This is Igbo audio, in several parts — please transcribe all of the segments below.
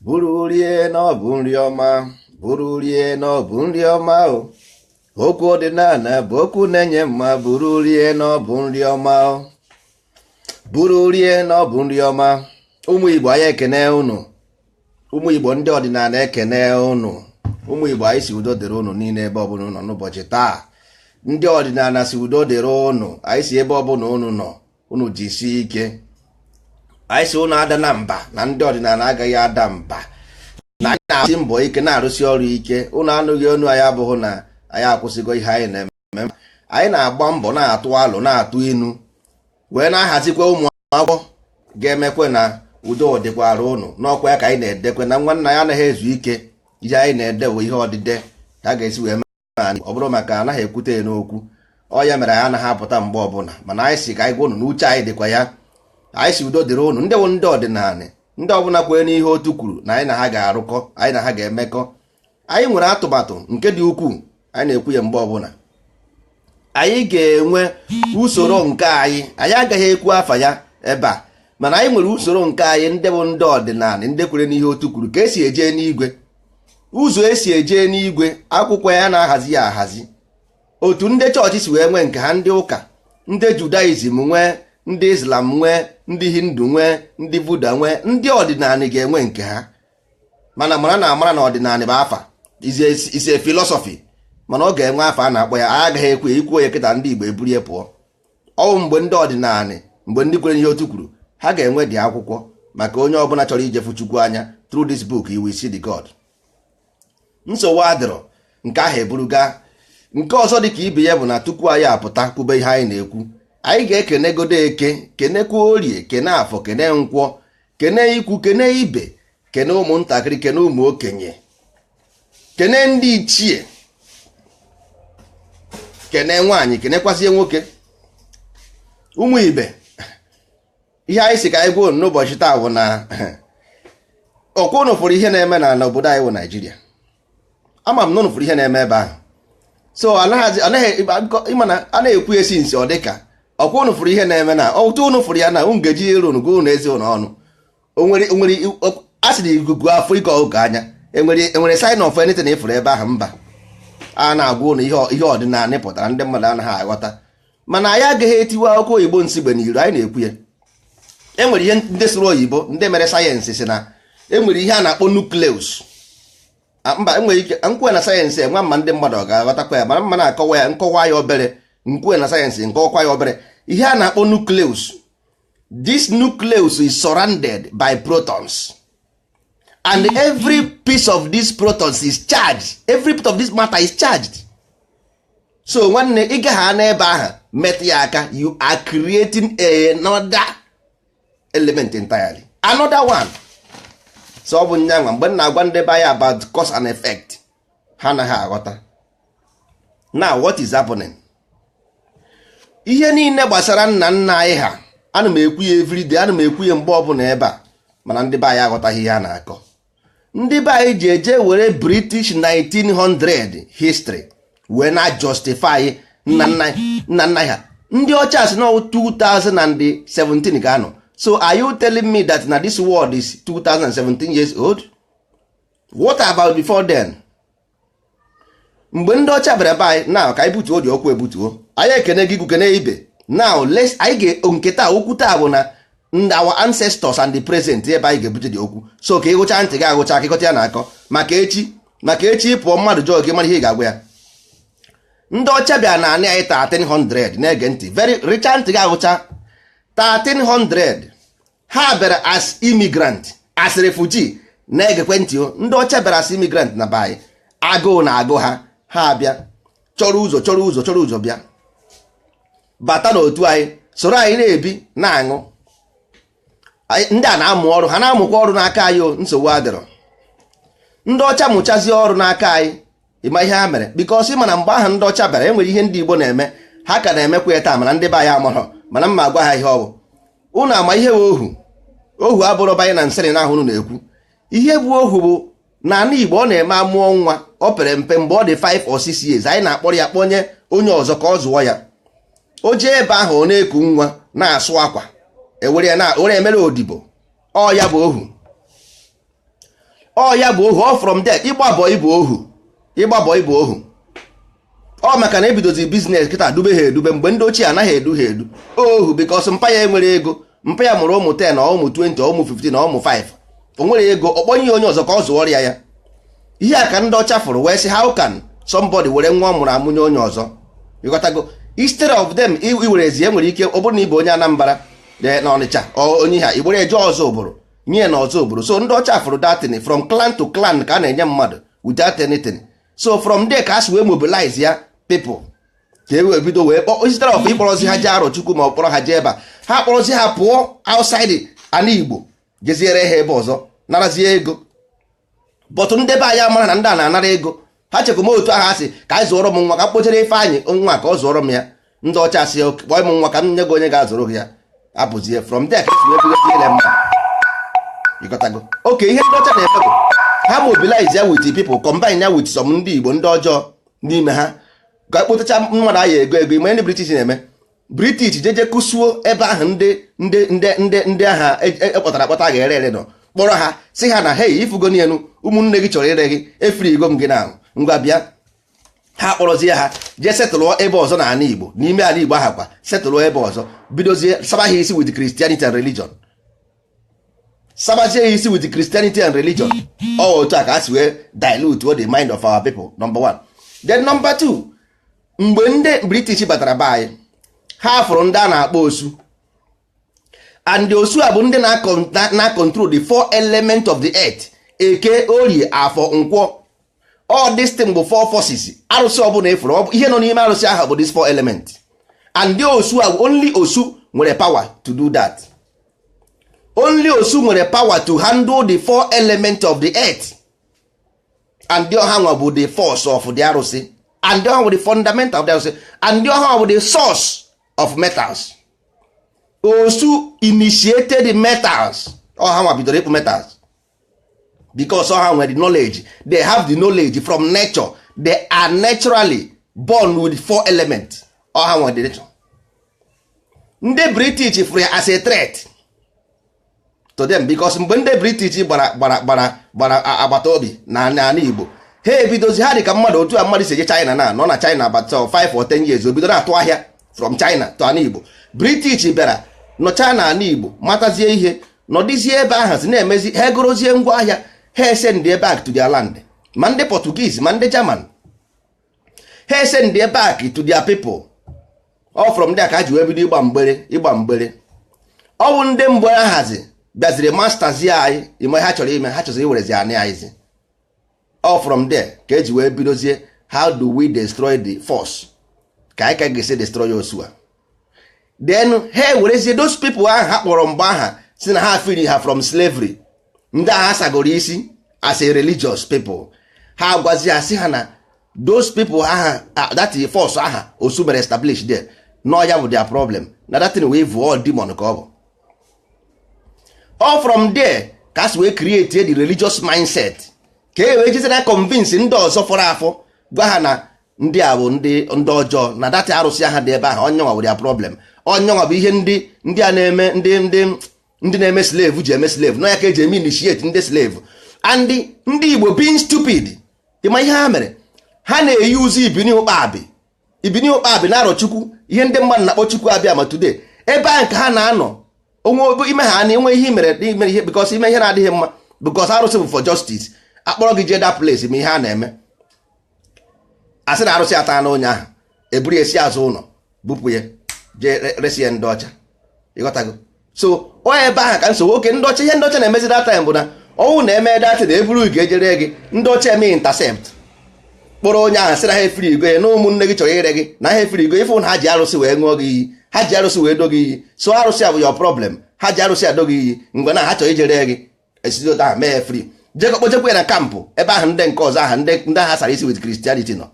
Buru rie na ọ bụ nri ọma, buru rie na ọ bụ nri ọma o. Okwu ọdịnala bụ okwu na-enye mma, buru rie na ọ bụ nri ọma o. Buru rie na ọ bụ nri ọma. Ụmụ Igbo, anyị ekene unu. Ụmụ Igbo ndị ọdịnala, ekene unu. Ụmụ Igbo, anyị si udo dịrị unu niile ebe ọbụla unu nọ n'ụbọchị taa. Ndị ọdịnala si udo dịrị unu. Anyị si ebe ọbụla unu nọ, unu jisie ike. Anyị si unu ada na mba, na ndị ọdịnala agaghị ada mba, na anyị na-arụsi mbọ ike, na-arụsi ọrụ ike. Unu anụghị onu anyị abụghị na anyị akwụsịgo ihe anyị na-eme. Anyị na-agba mbọ, na-atụ alụ, na-atụ inu, wee na-ahazikwa ụmụ akwụkwọ ga-emekwe na udo dịkwara ụnụ n'ọkwa ya ka anyị na-edekwe na nwanna ya anaghị ezu ike. Ihe anyị na-ede bụ ihe ọdịde ka a ga-esi wee mee anyị. Ọ bụrụ maka anaghị ekwute ya n'okwu, ọ ya mere anyị anaghị apụta mgbe ọbụla, mana anyị si ka anyị gwa ụnụ na uche anyị dịkwa ya. Anyị si udo dịrị ụnụ, ndị bụ ndị ọdịnala, ndị ọbụla kwere n'ihe otu kwuru na anyị na ha ga-arụkọ, anyị na ha ga-emekọ. Anyị nwere atụmatụ nke dị ukwuu. Anyị na-ekwu ya mgbe ọbụla. Anyị ga-enwe usoro nke anyị. Anyị agaghị ekwu afa ya ebe a, mana anyị nwere usoro nke anyị, ndị bụ ndị ọdịnala, ndị kwere n'ihe otu kwuru, ka esi eje n'igwe, ụzọ esi eje n'igwe. Akwụkwọ ya na-ahazi ya ahazi, otu ndị chọọchị si wee nwee nke ha, ndị ụka, ndị Judaism nwee, ndị Islam nwee, ndị Hindu nwee, ndị Buddha nwee, ndị ọdịnala ga-enwe nke ha. Mana mara na amara na ọdịnala bụ afa, is a philosophy, mana ọ ga-enwe afa a na-akpọ ya. Anyị agaghị ekwe ikwuo ya kịta, ndị Igbo eburie pụọ. Ọwụ mgbe ndị ọdịnala, mgbe ndị kwere ihe otu kwuru, ha ga-enwe dị akwụkwọ maka onye ọbụla chọrọ ijefu Chukwu anya. Through this book you will see the God. Nsogbu adịrọ, nke ahụ eburu gaa. Nke ọzọ dị ka ibe ya bụ na tupu anyị apụta kwube ihe anyị na-ekwu, anyị ga-ekenegodo Eke, kenekwa Orie, kene Afọ, kene Nkwọ, kene ikwu, kene ibe, kene ụmụntakịrị, kene ụmụ okenye, kene ndị ichie, kene nwaanyị, kenekwazie nwoke. Ụmụ ibe, ihe anyị si ka anyị gwuo n'ụbọchị taa bụ na ọkwa unu fụrụ ihe na-eme na obodo anyị bụ Naijiria. Ama m na unu fụrụ ihe na-eme ebe ahụ. So anaghị ịma na a na-ekwu esi nsi, ọ dịka ọkwa unu fụrụ ihe na-eme na otu unu fụrụ ya na unu ga-eji iru unu gụọ unu ezi unu ọnụ. Onwere onwere a sị na ikuku afọ ike ọkụkọ anya enwere enwere sign of anything ịfụrụ ebe ahụ. Mba, a na-agwa unu ihe ọdịnala pụtara, ndị mmadụ anaghị aghọta. Mana anyị agaghị etiwe akwụkwọ oyibo nsigbe n'iru anyị na-ekwu ya. Enwere ihe ndị sụrụ oyibo, ndị mere sayensị, si na enwere ihe a na-akpọ nucleus. Mba, enwere ike nkwe na sayensị enwe mma, ndị mmadụ ọ ga-aghọtakwa ya, mana mma na-akọwa ya, nkọwa ya obere, nkwe na sayensị, nkọwakwa ya obere. Ihe a na-akpọ nucleus, this nucleus is surrounded by protons, and every piece of these protons is charged. Every bit of this matter is charged. So nwanne, ị gaghị n'ebe ahụ metụ ya aka, you are creating another element entirely, another one. So ọ bụ nyanwa mgbe m na-agwa ndị be anyị about cause and effect, ha anaghị aghọta. Now, what is happening? Ihe niile gbasara nna nna anyị ha, ana m ekwu ya everyday, ana m ekwu ya mgbe ọbụla ebe a, mana ndị be anyị aghọtaghị ihe a na-akọ. Ndị be anyị ji eje were British 1900 history wee na justify nna nna nna nna ha. Ndị ọcha si na 2017 ka anọ. So are you telling me that na this world is 2017 years old? What about before then, mgbe ndị ọcha bịara be anyị? Now, ka anyị butuo dị okwu ebutuo. Anyị ekene gị, kene ibe. Now let's, anyị ga nke taa, okwu taa bụ na our ancestors and the present, ebe anyị ga-ebute dị okwu. So ka ịgụcha ntị gị agụcha akịkọta ya na-akọ maka echi, maka echi pụọ, mmadụ jụọ gị, mara ihe ị ga-agwa ya. Ndị ọcha bịara na anị anyị 1300. Na-ege ntị very richa, ntị gị agụcha. 1300 ha bịara as immigrant, as refugee. Na-egekwe ntị o. Ndị ọcha bịara as immigrant na be anyị. Agụụ na agụ ha, ha bịa chọrọ ụzọ, chọrọ ụzọ, chọrọ ụzọ, bịa bata n'otu anyị, soro anyị na-ebi, na-aṅụ. Ndị a na-amụ ọrụ, ha na-amụkwa ọrụ n'aka anyị o. Nsogbu adịrọ. Ndị ọcha mụchazie ọrụ n'aka anyị, ịma ihe ha mere? Because ịma na mgbe ahụ ndị ọcha bịara, enwere ihe ndị Igbo na-eme, ha ka na-emekwa ya taa, mana ndị be anyị amarọ. Mana mma agwa ha ihe ọ bụ. Unu ama ihe bụ ohu? Ohu abụrụ banye na nsịrị na ahụ unu na-ekwu. Ihe bụ ohu bụ na ala Igbo, ọ na-eme amụọ nwa, ọ pere mpe, mgbe ọ dị 5 or 6 years, anyị na-akpọrọ ya kpọnye onye ọzọ ka ọ zụọ ya. O jee ebe ahụ, ọ na-eku nwa, na-asụ akwa, ewere ya na were emere odibo. Ọ ya bụ ohu. Ọ ya bụ ohu. Ọ from there, ịgba boy bụ ohu, ịgba boy bụ ohu. Ọ maka na ebidozi business kịta dube ha edube. Mgbe ndị ochie anaghị edu ha edu ohu, because mpa ya enwere ego. Mpa ya mụrụ ụmụ 10, ọ ụmụ 20, ọ ụmụ 15, ọ ụmụ 5. O nwere ego ọkpọnye ya onye ọzọ ka ọ zụọrọ ya. Ya ihe a ka ndị ọcha fụrụ wee sị, "How can somebody were nwa ọ mụrụ amụnye onye ọzọ?" Ịghọtago? Instead of them iwerezi, enwere ike ọ bụrụ na ịbụ onye Anambra na Ọnịcha, onye ha igbere eje ọzọ obodo nye na ọzọ obodo. So ndị ọcha fụrụ datin from clan to clan ka a na-enye mmadụ without anything. So from there ka a si wee mobilize ya people ka e wee bido wee kpọ. Instead of ịkpọrọzi ha jee Arọchukwu ma ọ kpọrọ ha jee ebe a, ha kpọrọzi ha pụọ outside ana Igbo, jeziere ha ebe ọzọ, narazie ego. But ndị be anyị amara na ndị a na-anara ego. Ha chekwa m otu ahụ, asị ka anyị zụọrọ m nwa, ka m kpochere Ifeanyị nwa ka ọ zụọrọ m ya. Ndị ọcha asị, "Kpọọ m nwa ka m nye gị onye ga-azụrụ gị ya." Apụzie from there ka esi wee bido ile mma. Ịghọtago? Oke ihe ndị ọcha na-eme bụ ha mobilize ya with people, combine ya with some ndị Igbo, ndị ọjọọ n'ime ha, ka kpotacha mmadụ aya ego ego. Ime ndị British na-eme, British jeje kụsuo ebe ahụ ndị ndị agha ekpọtara akpọta ga-ere ere nọ, kpọrọ ha, si ha na, "Hey, ifugo n'elu ụmụnne gị chọrọ ire gị, efiri igo m gị na ngwa bịa." Ha kpọrọzie ha jee setụlụọ ebe ọzọ n'ala Igbo. N'ime ala Igbo ahụ kwa, setụlụọ ebe ọzọ, bidozie saba ha isi with Christianity and religion, sabazie ha isi with Christianity and religion. Ọ otu a ka a si wee dilute the mind of our people, number one. Then number two, mgbe ndị British batara be anyị, ha fụrụ ndị a na-akpọ osu, and the osu a bụ ndị na control the four element of the earth: Eke, Orie, Afọ, Nkwọ. All this thing bụ four forces. Arụsị ọbụla efuru, ọ bụ ihe nọ n'ime arụsị ahụ bụ this four element. And the osu a, only osu nwere power to do that. Only osu nwere power to handle the four element of the earth. And the ọha nwa bụ the force of the arụsị, and the ọha bụ the fundamental of the arụsị, and the ọha bụ the source of metals. Osu initiated metals. Ọha nwa bidoro ịkpụ metals because ọha nwere the knowledge. They have the knowledge from nature. They are naturally born with four elements. Ọha nwere the nature. Ndị British fụrụ ya as a threat to them because mgbe ndị British gbara agbata obi na ala Igbo, ha ebidozi ha dị ka mmadụ, otu a mmadụ si eje China na nọ na China agbata 5 or 10 years, o bido na-atụ ahịa from China to ala Igbo. British bịara nọcha na ala Igbo, matazie ihe, nọdịzie ebe ahụ si na-emezi ha, egorozie ngwa ahịa, ha esend back to their land. Ma ndị Portuguese, ma ndị German, ha esend back to their people. All from there ka ha ji wee bido ịgba mgbere, ịgba mgbere. Ọ bụ ndị mgbe ahazi bịaziri masterzi anyị ime ha chọrọ ime, ha chọrọ iwerezi anị anyịzi. All from there ka eji wee bidozie, how do we destroy the force, ka anyị ka ga-esi destroy osu a. Then ha ewerezie those people ahụ ha kpọrọ mgbe aha si na ha free ha from slavery, ndị agha sagoro isi as a religious people, ha gwazie ha, si ha na those people aha, that force aha osu mere establish there, no ya bụ their problem, na that thing wee vụọ demon ka ọ bụ. All from there ka si wee create the religious mindset, ka e wee jezi na convince ndị ọzọ fọrọ afọ, gwa ha na ndị a bụ ndị ọjọọ, na that arụsị aha dị ebe ahụ, onye nwa bụ their problem, onye nwa bụ ihe ndị a na-eme, ndị na-eme slave ji eme slave nọ ya, ka eji eme initiate ndị slave. And ndị Igbo being stupid, ịma ihe ha mere? Ha na-eyi ụzọ ibini ụkpabi, ibini ụkpabi na Arọchukwu, ihe ndị mmadụ na-akpọ Chukwu abịa ma today. Ebe ahụ ka ha na-anọ onwe ime ha na enwe ihe mere imere ihe, because ime ihe na-adịghị mma, because arụsị bụ for justice. Akpọrọ gị jee that place, ma ihe a na-eme, asị na arụsị ata na onye ahụ, eburu esi azụ ụlọ bupụ ya, jee resi ya ndị ọcha. Ịghọtago? So ọ ebe ahụ ka nsogbu oke ndị ọcha. Ihe ndị ọcha na-emezi that time bụ na ọnwụ na-eme datin, eburu ga ejere gị, ndị ọcha eme intercept, kpọrọ onye ahụ, sị na ha efiri igo ya na ụmụnne gị chọrọ ire gị, na ha efiri igo. Ịfụ na ha ji arụsị wee ṅụọ gị iyi, ha ji arụsị wee do gị iyi. So arụsị a bụ your problem. Ha ji arụsị ado gị iyi mgbe na ha chọrọ ijere gị, esizi otu ahụ mee ya free, jekọ kpochekwa ya na camp ebe ahụ ndị nke ọzọ ahụ, ndị agha sara isi with Christianity nọ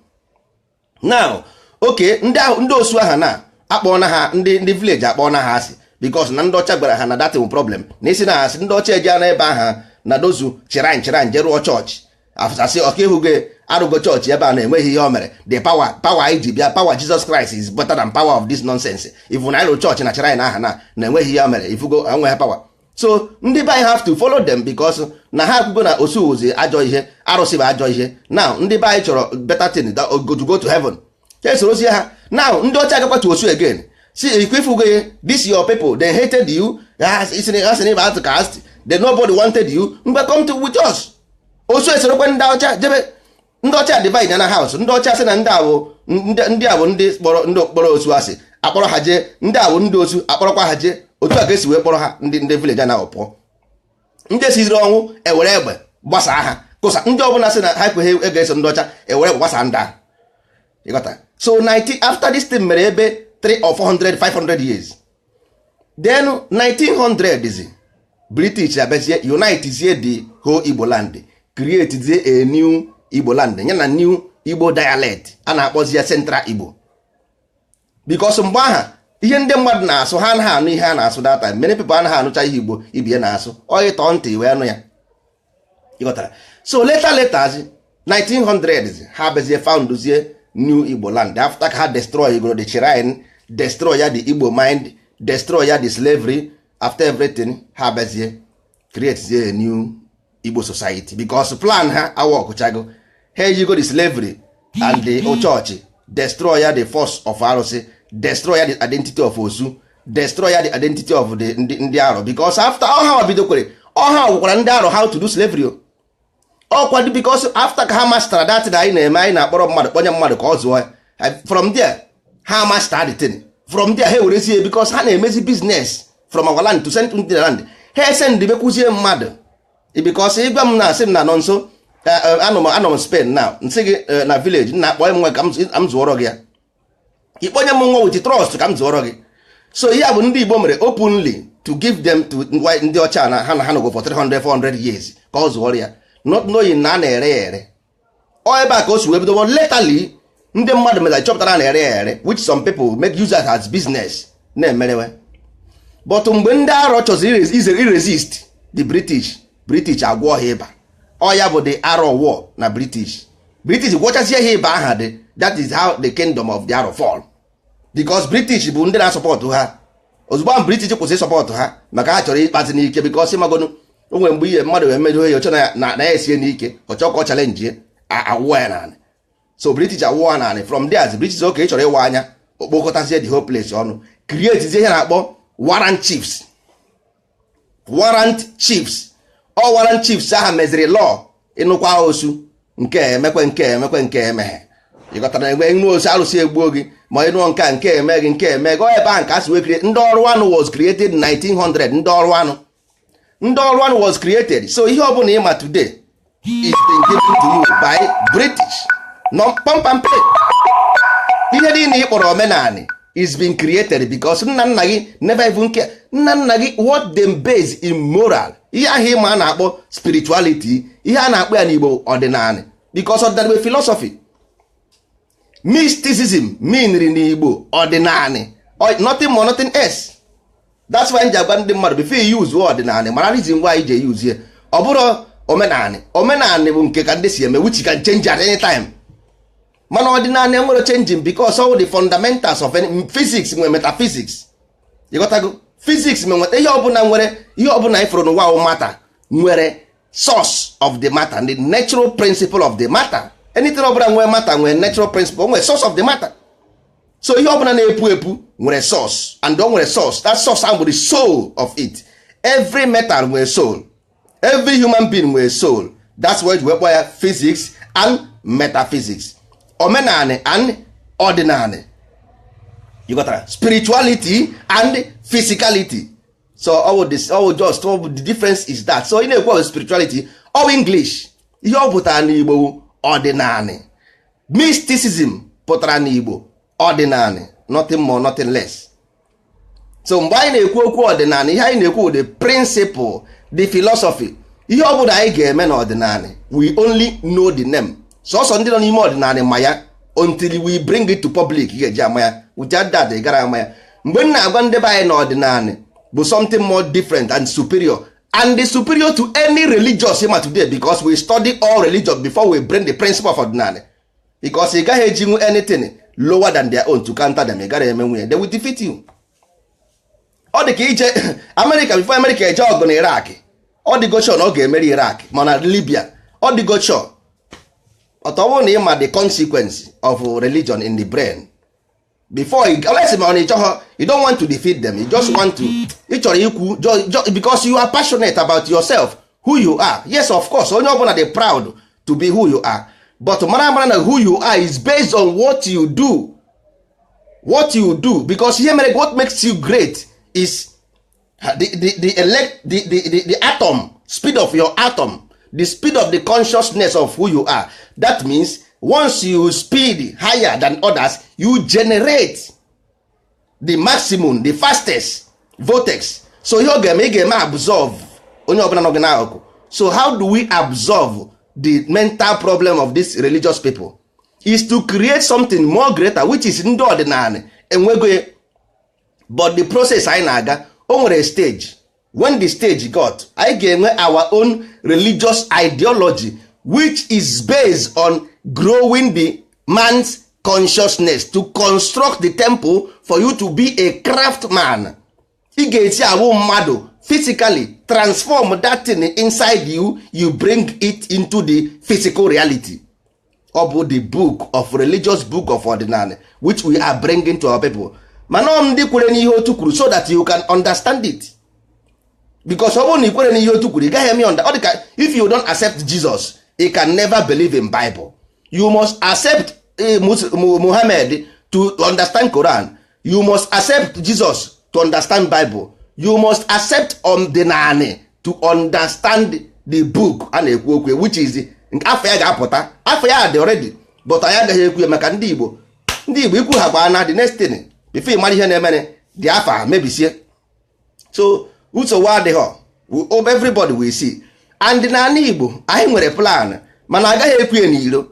now. Oke ndị ahụ, ndị osu aha na akpọna ha, ndị village akpọna ha asị because na ndị ọcha gwara ha na that problem, na isi na asị ndị ọcha eji na ebe aha na dozu chiran chiran je rụọ chọọchị. Asị ọka ịhụgo arụgo chọọchị ebe a na-enweghị ihe o mere. The power anyị ji bịa, power Jesus Christ is better than power of this nonsense. Ifu na ịrụ chọọchị na shrine aha na na-enweghị ihe o mere, ifugo enweghị power. So ndị be anyị have to follow them because na ha akwụgo na osu wụzi ajọ ihe, arụsị bụ ajọ ihe. Now ndị be anyị chọrọ better thing to go to heaven, ha esorozie ha. Now ndị ọcha agakwa to osu again, si ikwefugo ya, this your people, they hated you. Ha sị na ịba outcast, they nobody wanted you. Mgbe come to with us, osu esorokwe ndị ọcha jebe. Ndị ọcha divide na house. Ndị ọcha sị na ndị a bụ ndị a bụ ndị kpọrọ ndị okpọrọ osu asị, akpọrọ ha jee. Ndị a bụ ndị osu, akpọrọkwa ha jee. Otu a ka esi wee kpọrọ ha. Ndị village na pụọ, ndị esiziri ọnwụ ewere egbe gbasaa ha, kụsa ndị ọbụla sị na ha ekweghị ego eso ndị ọcha, ewere egbe gbasaa ndị ahụ. Ịghọta? So 19 after this thing mere ebe 3 or 400 500 years, then 1900 British abịazie, unite zie the whole Igbo land, create zie a new Igbo land ya na new Igbo dialect a na-akpọzi ya Central Igbo, because mgbe aha ihe ndị mmadụ na-asụ, ha anaghị anụ ihe a na-asụ. That time many people anaghị anụcha ihe Igbo ibie na-asụ, onye tọọ ntị wee nụ ya. Ịghọtara? So later, later 1900s, ha bezie founduzie new Igbo land after ka ha destroy goro the shrine, destroy ya the Igbo mind, destroy ya the slavery. After everything, ha bezie create a new Igbo society because plan ha awa ọkụchago. Ha ejigo the slavery and the church, destroy ya the force of arụsị, destroy ya the identity of osu, destroy ya the identity of the ndị arọ, because after ọha bidokwere, ọha gwakwara ndị arọ how to do slavery o. Ọkwa dị because after ka ha master that thing anyị na-eme, anyị na-akpọrọ mmadụ, kpọnye mmadụ ka ọ zụọ ya. From there ha master the thing. From there ha ewerezie, because ha na-emezi business from our land to send to the land, ha esend bekwuzie mmadụ, because ịgwa m na asị m na nọ nso, anọ m Spain now, nsị gị na village nna akpọ m nwa ka m zụọrọ gị ya, ịkpọnye m nwa with trust ka m zụọrọ gị. So ihe a bụ ndị Igbo mere openly to give them to ndị ọcha na ha na ha nọgo for 300 400 years ka ọ zụọrọ ya, not knowing na a na-ere ya ere. Ọ ebe a ka o si wee bido. Latterly ndị mmadụ mere chọpụtara na na-ere ya ere, which some people make use as business na-emerewe. But mgbe ndị arọ chọziri iresist the British, British agwọ ha ịba. Ọ ya bụ the Arọ War na British. British gwọchazie ha ịba aha dị. That is how the kingdom of the Arọ fall, because British bụ ndị na-asọpọtụ ha. Ozugbo ahụ British kwụsị ịsọpọtụ ha maka ha chọrọ ịkpazi n'ike, because ịmagonu o nwere mgbe ihe mmadụ wee medo ya, ọchọ na ya esie n'ike, ọchọ ka ọ challenge awụọ ya naanị. So British awụọ naanị. From there British, oke ị chọrọ ịwa anya, okpokọtazie the whole place ọnụ, create ihe na-akpọ warrant chiefs. Warrant chiefs, ọ warrant chiefs aha meziri law. Ịnụkwa osu nke emekwe, nke emekwe, nke emeghe. Ịghọtara? Enwe ịnụ osu, arụsị egbuo gị, ma ịnụọ nke a, nke eme gị, nke eme gị. Ebe ahụ nke a si wee create ndị ọrụ anụ was created 1900. Ndị ọrụ anụ, ndị ọrụ anụ was created. So ihe ọbụla ịma today is been given to you by British. No pump and play. Ihe niile ị kpọrọ omenani is been created because nna nna gị never even care. Nna nna gị, what them base in moral, ihe ahụ ịma a na-akpọ spirituality, ihe a na-akpọ ya n'Igbo ọdịnala, because ọdịnala bụ philosophy. Mysticism meanri n'Igbo ọdịnala, nothing more, nothing else. That's why m ji agwa ndị mmadụ, before you use ọdịnala, mara reason why iji use ya. Ọ bụrụ omenanị, omenanị bụ nke ka ndị si eme, which can change at any time, mana ọdịnala enwere changing because all the fundamentals of any physics nwere metaphysics. Ịghọtago? Physics ma nweta ihe ọbụla nwere, ihe ọbụla ifụrụ n'ụwa wụ matter nwere source of the matter, the natural principle of the matter. Anything ọbụla nwere matter nwere natural principle, nwere source of the matter. So ihe ọbụla na-epu epu nwere source, and o nwere source. That source ahụ bụ the soul of it. Every metal nwere soul, every human being nwere soul. That's why wee kpọọ ya physics and metaphysics, omenani and ọdịnani. You got that? Spirituality and physicality. So all this, all just all the difference is that. So ị na-ekwu spirituality, all English. Ihe ọ pụtara n'Igbo, ọdịnani. Mysticism pụtara n'Igbo ọdịnani, nothing more, nothing less. So mgbe anyị na-ekwu okwu ọdịnala, ihe anyị na-ekwu the principle, the philosophy. Ihe ọ bụla anyị ga-eme n'ọdịnala, we only know the name. Sọsọ ndị nọ n'ime ọdịnala ma ya. Until we bring it to public, ị ga-eji ama ya. Without that, ị gara ama ya. Mgbe m na-agwa ndị be anyị na ọdịnala bụ something more different and superior, and the superior to any religious ma today, because we study all religion before we bring the principle of ọdịnala, because ị gaghị ejinwu anything lower than their own to counter them. Ị gara eme nwunye, they will defeat you. Ọ dị ka ije Amerịka, before Amerịka eje ọgụ na Iraq, ọ dịgo sure na ọ ga-emeri Iraq, mana Libya ọ dịgo sure. Ọtọ bụrụ na ị ma the consequence of religion in the brain before you, unless ma ọ na ịchọghọ, you don't want to defeat them, you just want to, ị chọrọ ikwu because you are passionate about yourself, who you are. Yes, of course, onye ọbụla dị proud to be who you are, but mara mara na who you are is based on what you do, what you do, because ihe mere, what makes you great is the, elect, the atom speed of your atom, the speed of the consciousness of who you are. That means once you speed higher than others, you generate the maximum, the fastest vortex. So ihe ọ ga-eme, ị ga-eme absorb onye ọbụla nọ gị n'akụkụ. So how do we absorb the mental problem of these religious people is to create something more greater, which is ndị ọdịnala enwego ya. But the process anyị na-aga, o nwere stage. When the stage got, anyị ga-enwe our own religious ideology, which is based on growing the man's consciousness to construct the temple for you to be a craftsman. Ị ga-esi ahụ mmadụ physically transform that thing inside you, you bring it into the physical reality. Ọ bụ the book of religious book of ọdịnala which we are bringing to our people. Mana ọ ndị kwere n'ihe otu kwuru, so that you can understand it, because ọ bụrụ na ị kwere n'ihe otu kwuru, ị gaghị eme ọ dị ka if you don't accept Jesus, you can never believe in Bible. You must accept Muhammad to understand Quran. You must accept Jesus to understand Bible. You must accept ọdịnala to understand the book a na-ekwu okwu, which is afọ ya ga-apụta. Afọ ya dị already, but anyị agaghị ekwu ya maka ndị Igbo. Ndị Igbo ikwu ha gbaa na the next thing, before ị mara ihe na-emere, dị afa mebisie. So nsogbu adịghọ, everybody will see. And n'ala Igbo anyị nwere plan, mana agaghị ekwu ya n'iro,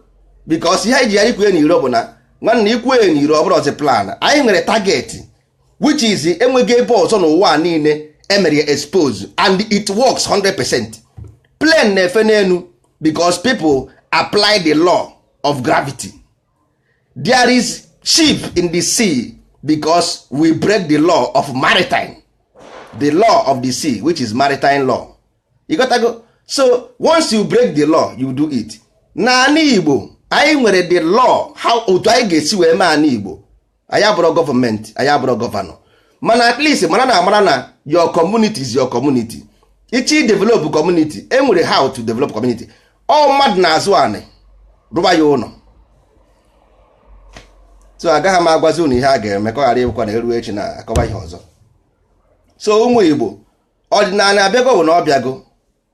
because ihe anyị ji ya ikwu ya n'iro bụ na nwanne, ikwu ya n'iro, ọ bụrụ ọzọ plan anyị nwere, target, which is enweghị ebe ọzọ n'ụwa niile emere ya expose, and it works 100%. Plane na-efe n'elu because people apply the law of gravity. There is ship in the sea because we break the law of maritime, the law of the sea, which is maritime law. You got to go. So once you break the law, you do it. N'ala Igbo anyị nwere the law, how otu anyị ga-esi wee mee ala Igbo. Anyị abụrụ gọọmenti, anyị abụrụ governor, mana at least mara na amara na your community is your community. Ichi develop community, e nwere how to develop community. Ọ mmadụ na-azụ anị, rụba ya ụlọ. So agaghị m agwazi unu ihe a ga-eme ka ọ ghara ịbụkwa na eru echi na akọba ihe ọzọ. So ụmụ Igbo, ọdịnala abịago, bụ na ọ bịago.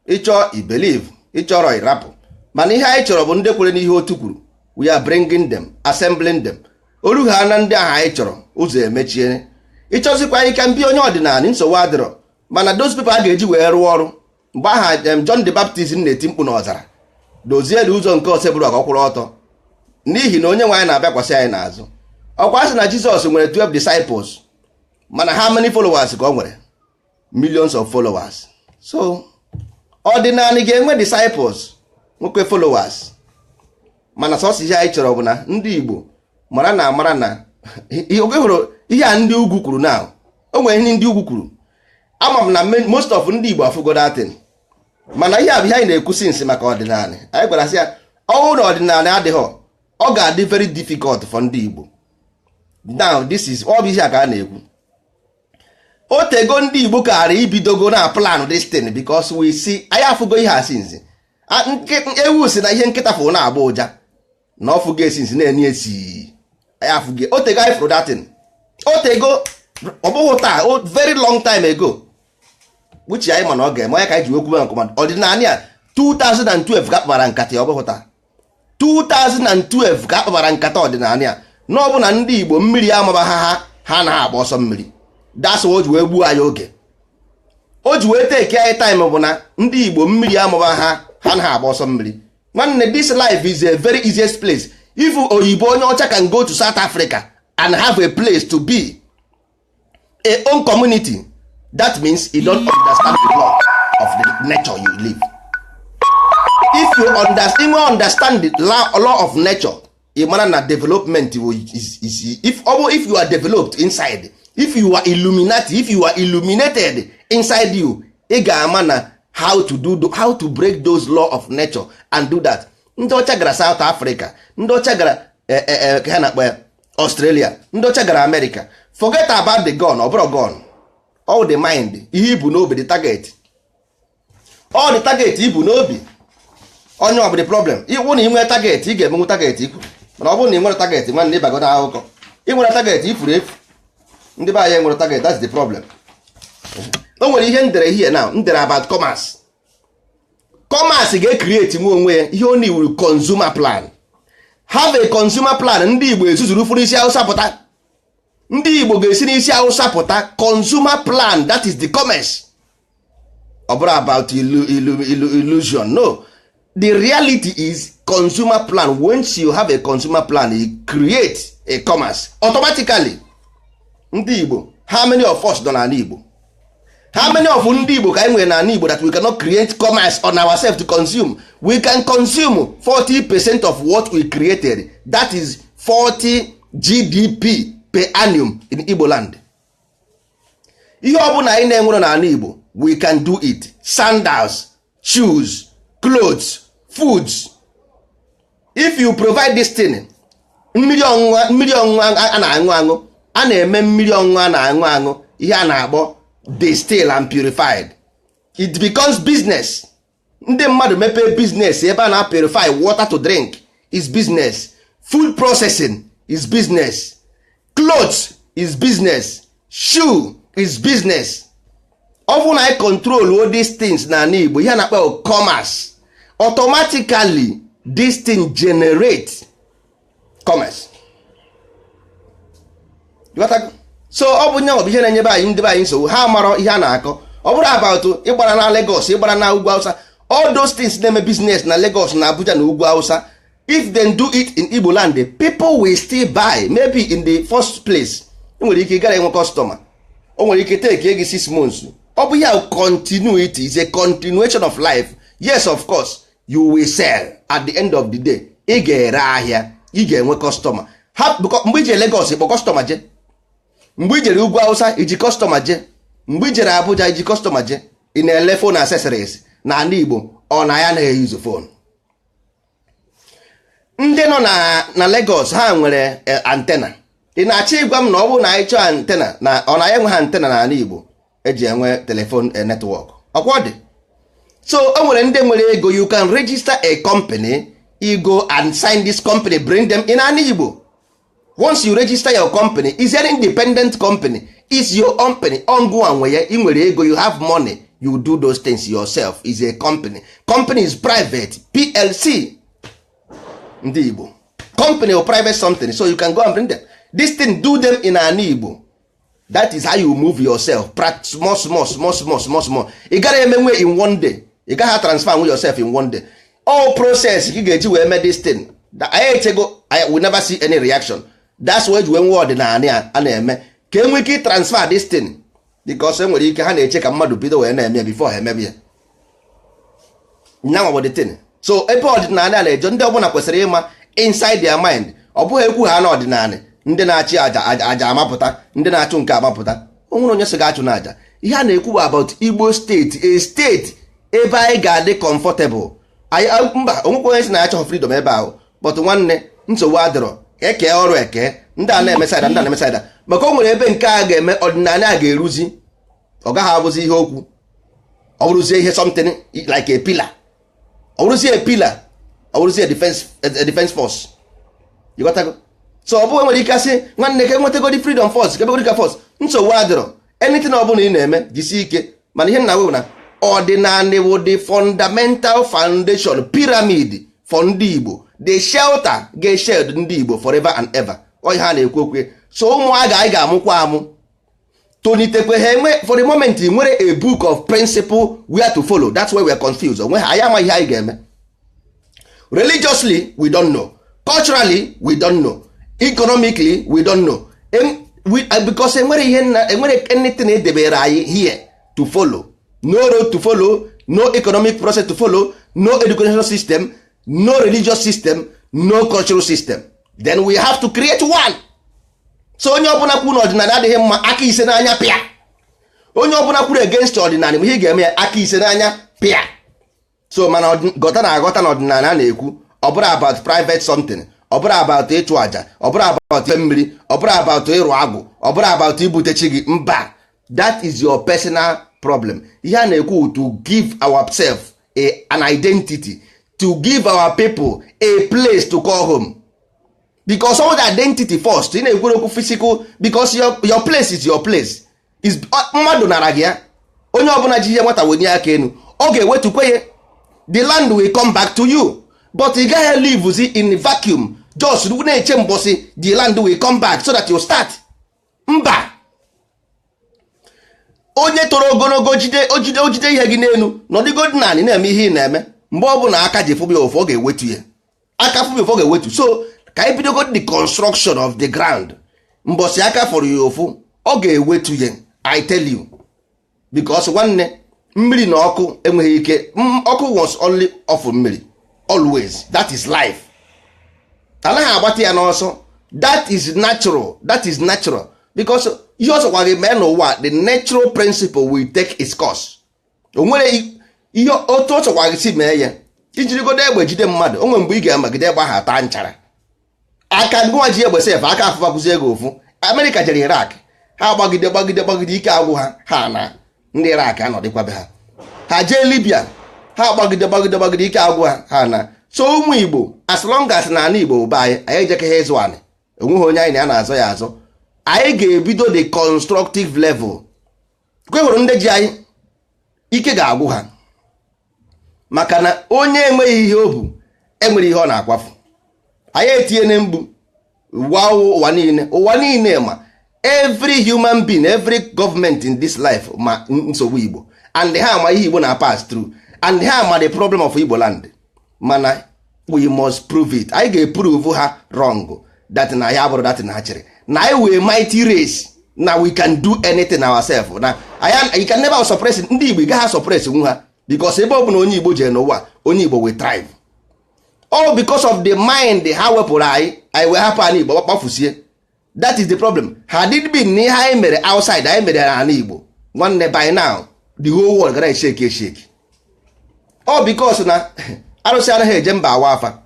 Ịchọ i believe, ịchọrọ ịrapụ, mana ihe anyị chọrọ bụ ndị kwere n'ihe otu kwuru. We are bringing them, assembling them. Oru ha na ndị ahụ anyị chọrọ, ụzọ emechie. Ịchọzikwa anyị ka mbi onye ọdịnala, nsogbu adịrọ, mana those people a ga-eji wee rụọ ọrụ mgbe aha John the Baptist na-eti mkpu n'ọzara, dozie ụzọ nke osebụrụ ka ọ kwụrụ ọtọ, n'ihi na onye nwe anyị na-abịakwasị anyị n'azụ. Ọkwa sị na Jizọs nwere 12 disciples, mana how many followers ka ọ nwere? Millions of followers. So ọdịnala ga-enwe disciples, nwoke, followers, mana sọsọ ihe anyị chọrọ bụ na ndị Igbo mara na amara na oge hụrụ ihe a ndị ugwu kwuru na o nwere ihe ndị ugwu kwuru. Ama m na most of ndị Igbo afụgo datin, mana ihe a bụ ihe anyị na-ekwu since maka ọdịnala. Anyị gwara sị ya, ọnwụ na ọdịnala adịghọ, ọ ga-adị very difficult for ndị Igbo. Now this is ọ bụ ihe a ka a na-ekwu. O tego ndị Igbo kara ibidogo na plan this thing, because we see, anyị afụgo ihe a since. Ewu si na ihe nkịta fụ na-agba ụja na ọfụgo esinsi na-enye esi. Anyị afụgo, o tego anyị fụrụ datin, o tego, ọ bụghị taa, very long time ago, which anyị ma na ọ ga-eme. Onye ka anyị ji wekwu nke ọma ọdịnala ya, 2012 ka akpara nkata ya, ọ bụghị taa. 2012 ka akpara nkata ọdịnala ya, na ọ bụ na ndị Igbo mmiri amaba ha, ha anaghị agba ọsọ mmiri. That's o ji wee gbuo anyị oge, o ji wee take anyị time, bụ na ndị Igbo mmiri amaba ha, ha anaghị agba ọsọ mmiri. Nwanne, this life is a very easiest place. If oyibo, onye ọcha can go to South Africa and have a place to be a own community, that means you don't understand the law of the nature you live. If you understand, you understand the law of nature, ị mara na development is if ọ bụ if you are developed inside, If you are Illuminati, if you are illuminated inside you, ị ga-ama na how to do, how to break those law of nature and do that. Ndị ọcha gara South Africa, ndị ọcha gara ha na-akpọ ya Australia, ndị ọcha gara America. Forget about the gun. Ọ bụrụ gun, all the mind, ihe ibu n'obi, the target, all the target ibu n'obi onye ọ bụ the problem. Ịwụ na ị nwere target, ị ga-emenwu target ikwu. Mana ọ bụrụ na ị nwere target, nwanne, ịbago na akụkọ. Ị nwere target, ifuru efu. Ndị be anyị nwere target, that's the problem. O nwere ihe ndere here now, ndere about commerce. Commerce ga-ecreate nwe onwe ya ihe ọ na-iwuru consumer plan. Have a consumer plan. Ndị Igbo ezuzuru furu isi Hausa pụta. Ndị Igbo ga-esi n'isi Hausa pụta. Consumer plan, that is the commerce. Ọ bụrụ about illusion, no. The reality is consumer plan. Once you have a consumer plan, you create a commerce automatically. Ndị Igbo, how many of us nọ n'ala Igbo? How many of ndị Igbo ka anyị nwere n'ala Igbo that we cannot create commerce on ourselves to consume? We can consume 40% of what we created. That is 40 GDP per annum in Igbo land. Ihe ọ bụla anyị na-enwere n'ala Igbo, we can do it: sandals, shoes, clothes, foods. If you provide this thing, mmiri ọṅụṅụ, mmiri ọṅụṅụ a na-aṅụ aṅụ, a na-eme mmiri ọṅụṅụ a na-aṅụ aṅụ, ihe a na-akpọ distill and purified, it becomes business. Ndị mmadụ mepee business ebe a na purify water to drink is business. Food processing is business. Clothes is business. Shoe is business. Ọ bụrụ na anyị control all these things n'ala Igbo, ihe a na-akpọ commerce, automatically this thing generate commerce. You got that? So ọ bụ nye ọ bụ ihe na-enyebe anyị, ndị be anyị, nsogbu. Ha marọ ihe a na-akọ. Ọ bụrụ about ịgbara na Lagos, ịgbara na ugwu Hausa, all those things na-eme business na Lagos na Abuja na ugwu Hausa, if they do it in Igbo land, the people will still buy. Maybe in the first place ị nwere ike ịgara enwe customer, o nwere ike take gị 6 months. Ọ bụ ya continuity is a continuation of life. Yes, of course you will sell. At the end of the day, ị ga-ere ahịa, ị ga-enwe customer. Ha mgbe ije Lagos, ịkpọ customer je. Mgbe i jere ugwu Hausa, iji customer je. Mgbe i jere Abuja, iji customer je. Ị na-ele phone accessories na ala Igbo, ọ na ya na-eyuzu phone. Ndị nọ na Lagos, ha nwere antenna. Ị na-achọ ịgwa m na ọ bụrụ na anyị chọọ antenna, na ọ na ya enwe ha antenna n'ala Igbo eji enwe telephone network? Ọkwa ọ dị. So o nwere ndị nwere ego. You can register a company. You go and sign this company, bring them in ala Igbo. Once you register your company, is an independent company, is your company ongoing. Nwe ya, ị nwere ego, you have money, you do those things yourself. Is a company. Company is private plc. Ndị Igbo, company or private something, so you can go and bring them this thing, do them in ala Igbo. That is how you move yourself, small small, small small, small small. Ị gaghị emenwe in one day. Ị gaghị transfer nwe yourself in one day. All process ka ị ga-eji wee mee this thing. Anyị echego, we never see any reaction. That's why eji wee nwee ọdịnala a na-eme ka e nwee ike transfer this thing, because e nwere ike ha na-eche ka mmadụ bido wee na-eme before ha emebe ya. Nyanwa bụ the thing. So ebe ọdịnala a na-eje, ndị ọbụla kwesịrị ịma inside their mind, ọ bụghị ekwu ha na ọdịnala, ndị na-achị aja aja amapụta, ndị na-achụ nke amapụta. O nwere onye sị ga-achụ na aja. Ihe a na-ekwu bụ about Igbo state, a state ebe anyị ga-adị comfortable. Anyị mba, onwekwa onye sị na ya chọrọ freedom ebe ahụ. But nwanne, nsogbu adịrọ. Eke ọrụ, eke ndị a na-eme side, ndị a na-eme side, maka o nwere ebe nke a ga-eme ọdịnala a ga-eruzi, ọ gaghị abụzi ihe okwu. Ọ bụrụzie ihe something like a pillar, ọ bụrụzie a pillar, ọ bụrụzie a defense force. You got go? So ọ bụghị nwere ike asị, nwanne, ka enwetagodi freedom force, ka ebegodi ka force. Nsogbu adịrọ. Anything ọ bụla ị na-eme, jisie ike. Mana ihe nna bụ na ọdịnala bụ the fundamental foundation pyramid for ndị Igbo, the shelter ga-eshed ndị Igbo forever and ever. Ọ ihe a na-ekwu okwu. So ụmụaka anyị ga-amụkwa amụ tolitekwe, ha enwe, for the moment ị nwere a book of principle where to follow. That's why we are confused. Onwe ha, anyị amaghị ihe anyị ga-eme. Religiously, we don't know. Culturally, we don't know. Economically, we don't know. Because enwere ihe nna enwere anything edebere anyị here to follow. No road to follow, no economic process to follow, no educational system, no religious system, no cultural system. Then we have to create one. So onye ọbụla kwuru na ọdịnala adịghị mma, aka ise n'anya pịa. Onye ọbụla kwuru against ọdịnala, ma ihe ị ga-eme ya, aka ise n'anya pịa. So mana gọta na aghọta na ọdịnala a na-ekwu, ọ bụrụ about private something, ọ bụrụ about ịchụ àjà, ọ bụrụ about ife mmiri, ọ bụrụ about ịrụ agwụ, ọ bụrụ about ibute chi gị, mba. That is your personal problem. Ihe a na-ekwu, to give ourselves an identity, to give our people a place to call home, because all the identity first ị na-ekwere okwu physical, because your place is your place is mmadụ nara gị ya. Onye ọbụla ji ihe nwata wenye aka enu, ọ ga-ewetukwe ya. The land will come back to you, but ị gaghị live in vacuum, just na-eche mbọsị the land will come back so that you start. Mba. Onye toro ogologo jide ojide ojide ihe gị n'elu, nọdịgodi naanị na-eme ihe ị na-eme. Mgbe ọ bụla aka ji fụbụ ya ụfụ, ọ ga-ewetu ya. Aka fụbụ ya ụfụ, ọ ga-ewetu. So ka anyị bidogodi the construction of the ground. Mbọsị aka fọrọ ya ụfụ, ọ ga-ewetu ya, I tell you, because nwanne, mmiri na ọkụ enweghị ike. Ọkụ was only off mmiri always. That is life. Anaghị agbata ya n'ọsọ. That is natural, that is natural, because ihe ọsọkwa gị mee n'ụwa, the natural principle will take its course. O nwere ihe otu ọsọkwa gị si mee ya, ijirigodo egbe jide mmadụ, o nwere mgbe ị ga-emagide egbe ahụ ata nchara. Aka ngụwa ji egbe sef, aka afụfa kwụzie ego ofu. Amerịka jere Irak, ha gbagide gbagide gbagide, ike agwụ ha, ha na ndị Irak anọdịkwabe ha. Ha jee Libya, ha gbagide gbagide gbagide, ike agwụ ha, ha na. So ụmụ Igbo, as long as na ala Igbo be anyị, anyị ejekọghị ịzụ anị, onweghị onye anyị na ya na-azọ ya azọ. Anyị ga-ebido the constructive level. Kwe hụrụ ndị ji anyị, ike ga-agwụ ha, maka na onye enweghị ihe o bu enwere ihe ọ na-akwafu. Anyị etinye mgbu gwa ụwa niile, ụwa niile ma every human being, every government in this life ma nsogbu Igbo, and ha ma ihe Igbo na pass through, and ha ma the problem of Igbo land. Mana we must prove it. Anyị ga-eprove ha wrong, that na ya bụrụ that na ha chere na anyị wee mighty race, na we can do anything ourselves, na anyị, you can never suppress ndị Igbo. Ị gaghị suppress nwu ha, because ebe ọ bụla onye Igbo jere n'ụwa, onye Igbo will thrive, all because of the mind ha wepụrụ anyị. Anyị wee hapụ ala Igbo kpafusie. That is the problem. Ha did been na ihe anyị mere outside, anyị mere n'ala Igbo, nwanne, by now the whole world gara eshake eshake. All because na arụsị anaghị eje mba awa afa.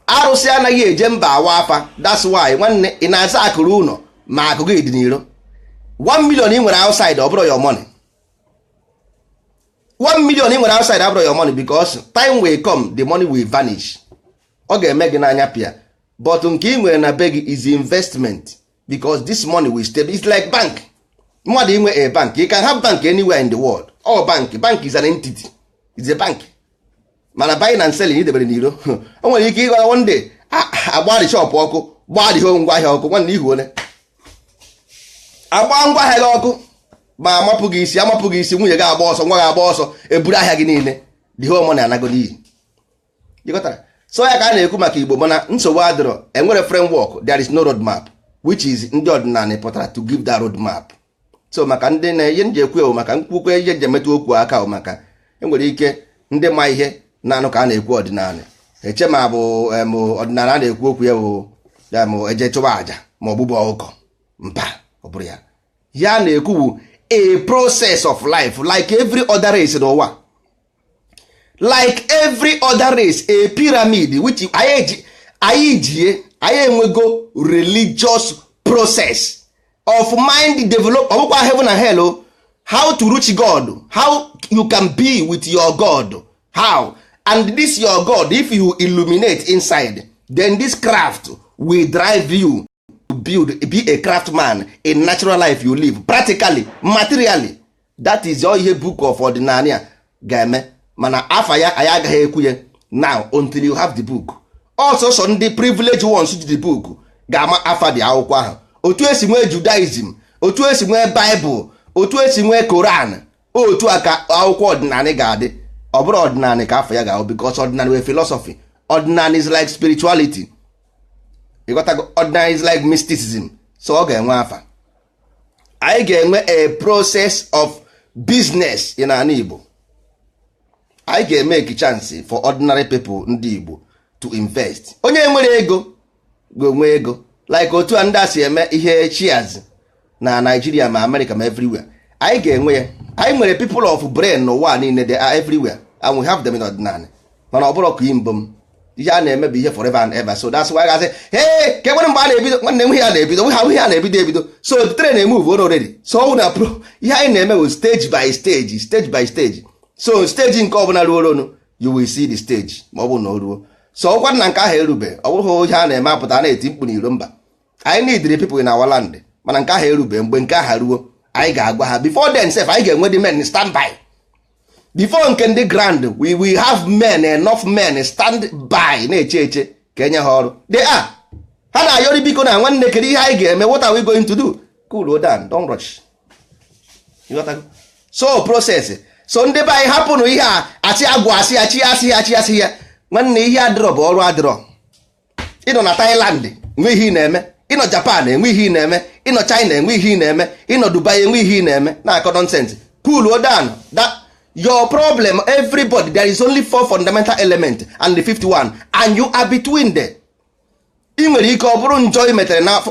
Arụsị anaghị eje mba awa afa. That's why, nwanne, ị na-aza akụrụ ụlọ ma akụ gị dị n'iro. 1 million ị nwere outside, ọ bụrụ your money. 1 million ị nwere outside abụrụ your money, because time will come, the money will vanish. Ọ ga-eme gị n'anya pịa. But nke ị nwere na be gị is investment, because this money will stay. It's like bank. Mmadụ inwe a bank, you can have bank anywhere in the world. All bank, bank is an entity, is a bank. Mana buying and selling idebere n'iro, o nwere ike ịgọra one day, agba shop ọkụ, gbaa the whole ngwaahịa ọkụ. Nwanne, ihu ole agba ngwaahịa gị ọkụ, ma amapụ gị isi, amapụ gị isi, nwunye gị agba ọsọ, nwa gị agba ọsọ, eburu ahịa gị niile, the whole money anago n'iyi. Ịghọtara? So ya ka a na-ekwu maka Igbo. Mana nsogbu adịrọ. Enwere framework, there is no road map, which is ndị ọdịnala pụtara to give that road map. So maka ndị na ihe nji ekwu ewu, maka nkwukwe ihe nji emetụ okwu aka bụ maka enwere ike ndị ma ihe na-anụ ka a na-ekwu ọdịnala, eche ma bụ ọdịnala a na-ekwu okwu ya bụ eje chụba àjà ma ọ gbụbụ ọkụkọ. Mba, ọ bụrụ ya, ya na-ekwu bụ a process of life, like every other race n'ụwa, like every other race, a pyramid which anyị jie. Anyị enwego religious process of mind develop. Ọ bụkwa heaven and hell o. How to reach God, how you can be with your God, how and this your God, if you illuminate inside, then this craft will drive you to build, be a craftsman in natural life you live practically, materially. That is all ihe book of ọdịnala ga-eme. Mana afa ya anyị agaghị ekwu ya now until you have the book. Ọsọsọ ndị privileged ones ji the book ga-ama afa dị akwụkwọ ahụ. Otu esi nwee Judaism, otu esi nwee Bible, otu esi nwee Koran, otu a ka akwụkwọ ọdịnala ga-adị. Ọ bụrụ ọdịnala ka afọ ya ga-ahụ, because ọdịnala wee philosophy. Ọdịnala is like spirituality. Ịghọtago? Ọdịnala is like mysticism. So ọ ga-enwe afa. Anyị ga-enwe a process of business in ala Igbo. Anyị ga-emeke chance for ordinary people, ndị Igbo, to invest. Onye nwere ego ga-enwe ego. Like otu a ndị a si eme ihe shares na Nigeria, ma America, ma everywhere. Anyị ga-enwe ya. Anyị nwere people of brain n'ụwa niile. They are everywhere and we have them in ọdịnala. Mana ọ bụrụ ka mbụ m, ihe a na-eme bụ ihe forever and ever. So that's why gasị, hey, ka enwere mgbe a na-ebido. Nwanne m, ihe a na-ebido, ihe a na-ebido ebido. So the train move on already. So ọ na pro ihe anyị na-eme bụ stage by stage, stage by stage. So stage nke ọbụla ruo onu, you will see the stage, ma ọ bụrụ na o ruo. So ọkwa na nke ahụ erube, ọ bụghị ihe a na-eme apụta na-eti mkpu n'iro. Mba, anyị need the people in our land, mana nke ahụ erube. Mgbe nke ahụ ruo, anyị ga-agwa ha. Before then sef, anyị ga-enwe the men stand by. Before nke ndị grand, we will have men, enough men stand by, na-eche eche ka enye ha ọrụ. They are, ha na-ayọrị, biko na nwanne, kedu ihe anyị ga-eme? What are we going to do? Cool down, don't rush. So process. So ndị be anyị, hapụnụ ihe a asị agwụ, asị ya chi, asị ya chi, asị ya nwanne. Ihe adịrọ bụ ọrụ adịrọ. Ịnọ na Thailand, enwe ihe ị na-eme. Ịnọ Japan, enwe ihe ị na-eme. Ịnọ China, enwe ihe ị na-eme. Ịnọ Dubai, enwe ihe ị na-eme. Na-akọ nonsense. Cool down. That your problem. Everybody, there is only four fundamental element and the fifth one, and you are between them. Ị nwere ike ọ bụrụ njọ ị metere na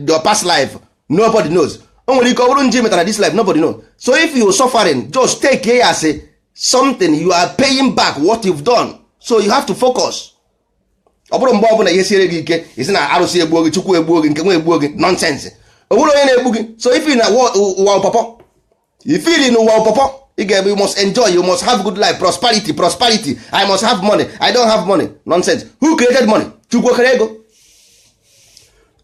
your past life, nobody knows. O nwere ike ọ bụrụ njọ ị metere na this life, nobody knows. So if you suffering, just take it as a something you are paying back what you've done. So you have to focus. Ọ bụrụ mgbe ọbụla ihe siere gị ike, isi na arụsị egbuo gị, Chukwu egbuo gị, nke nwa egbuo gị. Nonsense. O nwere onye na-egbu gị. So if na ụwa ụpọpọ, ifili na ụwa ụpọpọ, ị ga-ebe, you must enjoy, you must have good life, prosperity, prosperity. I must have money, I don't have money. Nonsense. Who created money? Chukwu okere ego?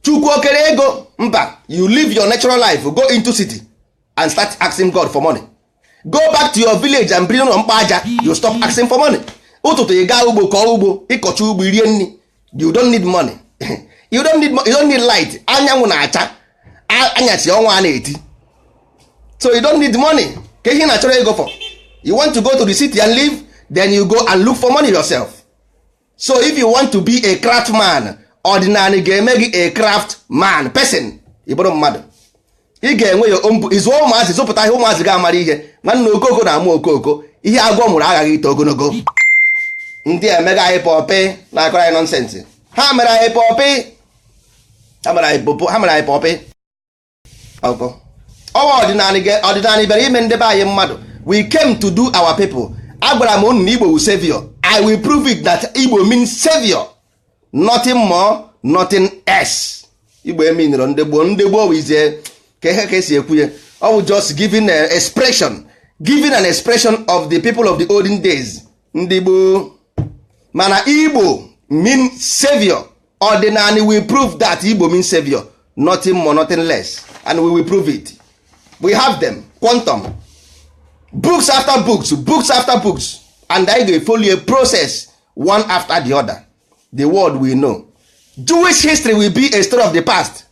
Chukwu okere ego? Mba. You live your natural life, go into city and start asking God for money. Go back to your village and bring ụlọ mkpa aja. You stop asking for money. Ụtụtụ ị gaa ugbo, kọọ ugbo, ịkọcha ugbo, rie nri. You don't need money. You don't need light. Anyanwụ na-acha anyasị, ọnwa a na-eti. So you don't need money. Ka ihe ị na-achọrọ ego for? You want to go to the city and live, then you go and look for money yourself. So if you want to be a craft man, ọdịnala ga-eme gị a craft man person. Ị bụrụ mmadụ, ị ga-enwe ya ịzụọ ụmụazị, zụpụta ihe ụmụazị ga-amara ihe. Nwanne, okoko na-amụ okoko. Ihe agwọ mụrụ aghaghị ito ogologo. Ndị emega anyị pọpị na-akọrọ anyị nonsense. Ha mere anyị pọpị, ha mere anyị popo, ha mere anyị pọpị. Ọkọ ọwa ọdịnala bịara ime ndebe anyị mmadụ. We came to do our people. Agwara m unu na Igbo wu savior. I will prove it that Igbo means savior, nothing more, nothing else. Igbo eminụrụ ndị gboo, ndị gboo bụ izie ka ihe ka esi ekwu ya. Ọ bụ just giving an expression, giving an expression of the people of the olden days, ndị gboo. Mana Igbo mean savior. Ọdịnala will prove that Igbo mean savior, nothing more, nothing less, and we will prove it. We have them, quantum books after books, books after books, and anyị ga-follow a process one after the other. The world will know. Jewish history will be a story of the past.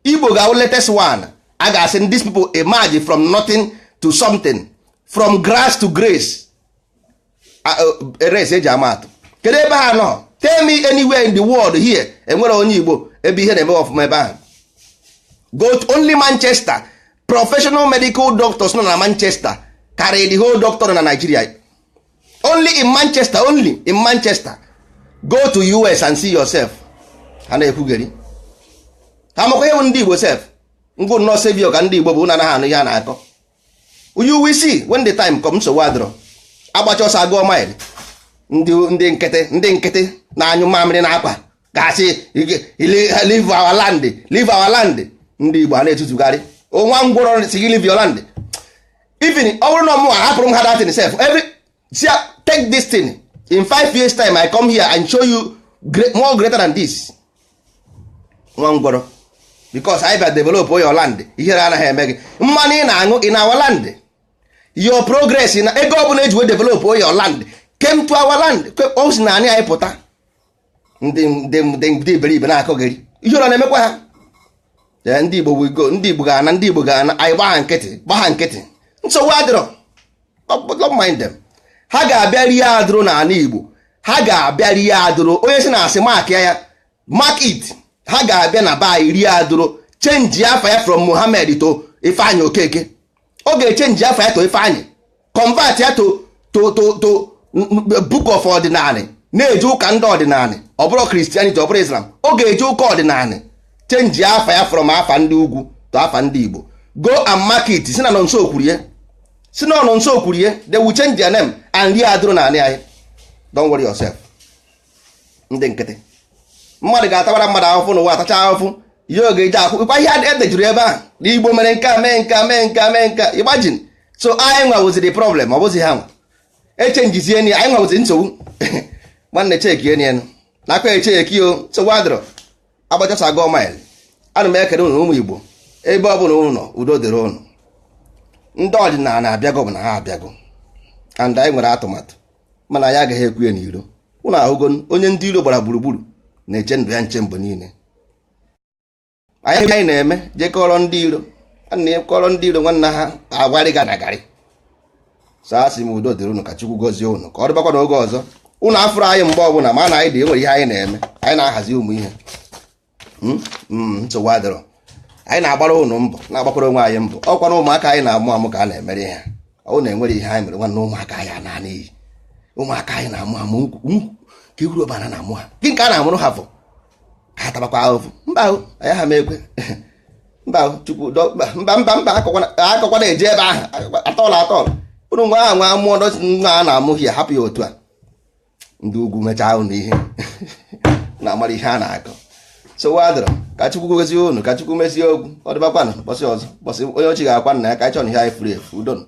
Igbo ga latest one. A ga-asị these people emerge from nothing to something, from grass to grace. Race eji ama atụ, kedu ebe ha nọ? Tell me anywhere in the world here enwere onye Igbo ebe ihe na-eme ọfụma ebe ahụ. Go to only Manchester. Professional medical doctors nọ na Manchester karịrị the whole doctor nọ na Nigeria. Only in Manchester, only in Manchester. Go to US and see yourself. Ha na-ekwugheri, ha makwa ihe bụ ndị Igbo sef. Ngwụ nnọọ, savior ka ndị Igbo bụ. Anaghị anụ ihe a na-akọ. You will see when the time come. Nsogbu adịrọ. Agbacha ọsọ, agụọ mile. Ndị nkịtị, ndị nkịtị na-anyụ mamịrị na akwa ga-asị, "Leave our land, leave our land." Ndị Igbo a na-etutugharị nwa ngwụrọ si gị leave your land. Even ọ bụrụ na ọmụ ahapụrụ m ha that thing sef, every see, take this thing, in 5 years time I come here and show you great, more greater than this. Nwa ngwọrọ, because anyị bịa develop your land, ihere anaghị eme gị. Mmanụ ị na-aṅụ in our land, your progress na ego ọbụla eji wee develop your land came to our land. O si na anyị anyị pụta. Ndị iberibe na-akọgheri, ihere na-emekwa ha. Ndị Igbo will go. Ndị Igbo ga-ana, ndị Igbo ga-ana. Anyị gba ha nkịtị, gba ha nkịtị. Nsogbu adịrọ. Don't mind them. Ha ga-abịa rie adụrụ n'ala Igbo. Ha ga-abịa rie adụrụ. Onye si na asị, mark ya, mark it. Ha ga-abịa na be anyị rie adụrụ. Change afa ya from Mohammed to Ifeanyị Okeke. Ọ ga-echange afa ya to Ifeanyị, convert ya to book of ọdịnala, na-eje ụka ndị ọdịnala. Ọ bụrụ Christianity, ọ bụrụ Islam, ọ ga-eje ụka ọdịnala. Change afa ya from afa ndị ugwu to afa ndị Igbo. Go and market. Si na nọ nso kwurie, si na ọnọ nso kwurie. They will change their name and rie adụrụ na anị anyị. Don't worry yourself. Ndị nkịtị, mmadụ ga-atabara mmadụ ahụfụ n'ụwa, atacha ahụfụ ihe oge eji akwụ. Ihe edejuru ebe ahụ na Igbo mere nke a, mee nke a, mee nke a, mee nke a. Imagine. So anyị nwa wụzi the problem, ọ bụzi ha nwa echenjizie ya. Anyị nwa wụzi nsogbu. Nwanne, cheki enu nakwa echeki o. Nsogbu adịrọ, agbachasa mile. Ana m ekele unu, ụmụ Igbo, ebe ọ bụla unu nọ. Udo dịrị unu. Ndị ọdịnala abịago, bụ na ha abịago, and anyị nwere atụmatụ, mana anyị agaghị ekwu ya n'iro. Unu ahụgo onye ndị iro gbara gburugburu na-eche ndụ ya nche mgbe niile. Anyị na-eme jekọrọ ndị iro, kọrọ ndị iro nwanne ha agwarị ga na garị. So asị m, udo dịrị unu, ka Chukwu gọzie unu, ka ọ dịbakwa n'oge ọzọ. Unu afụrụ anyị mgbe ọbụla, ma na anyị dị, enwere ihe anyị na-eme. Anyị na-ahazi ụmụ ihe. Nsogbu adịrọ. Anyị na-agbara unu mbọ, na-agbakwara onwe anyị mbọ. Ọkwa na ụmụaka anyị na-amụ amụ ka a na-emere ihe. Ọ na-enwere ihe anyị mere nwanne ụmụaka anyị ana n'iyi. Ụmụaka anyị na-amụ amụ ka ewuru ọbara na-amụ ha gị nke a na-amụrụ ha fọ ka ha tabakwa ahụhụ. Mba ahụ, anyị ha m ekwe. Mba Chukwu, mba, mba, mba. Akọkwana eje ebe ahụ atọọlụ atọọlụ. Unu nwa ahụ nwa mụọ nwa a na-amụghị ya, hapụ ya otu a. Ndị ugwu mechaa unu ihe na-amara ihe a na-akọ. So adịrọ ka Chukwu gozie unu, ka Chukwu mezie okwu. Ọ dịbakwanụ bọsị ọzọ, bọsị onye ochi ga-akwa nna ya ka anyị chọọ na ihe anyị furu efu. Udo.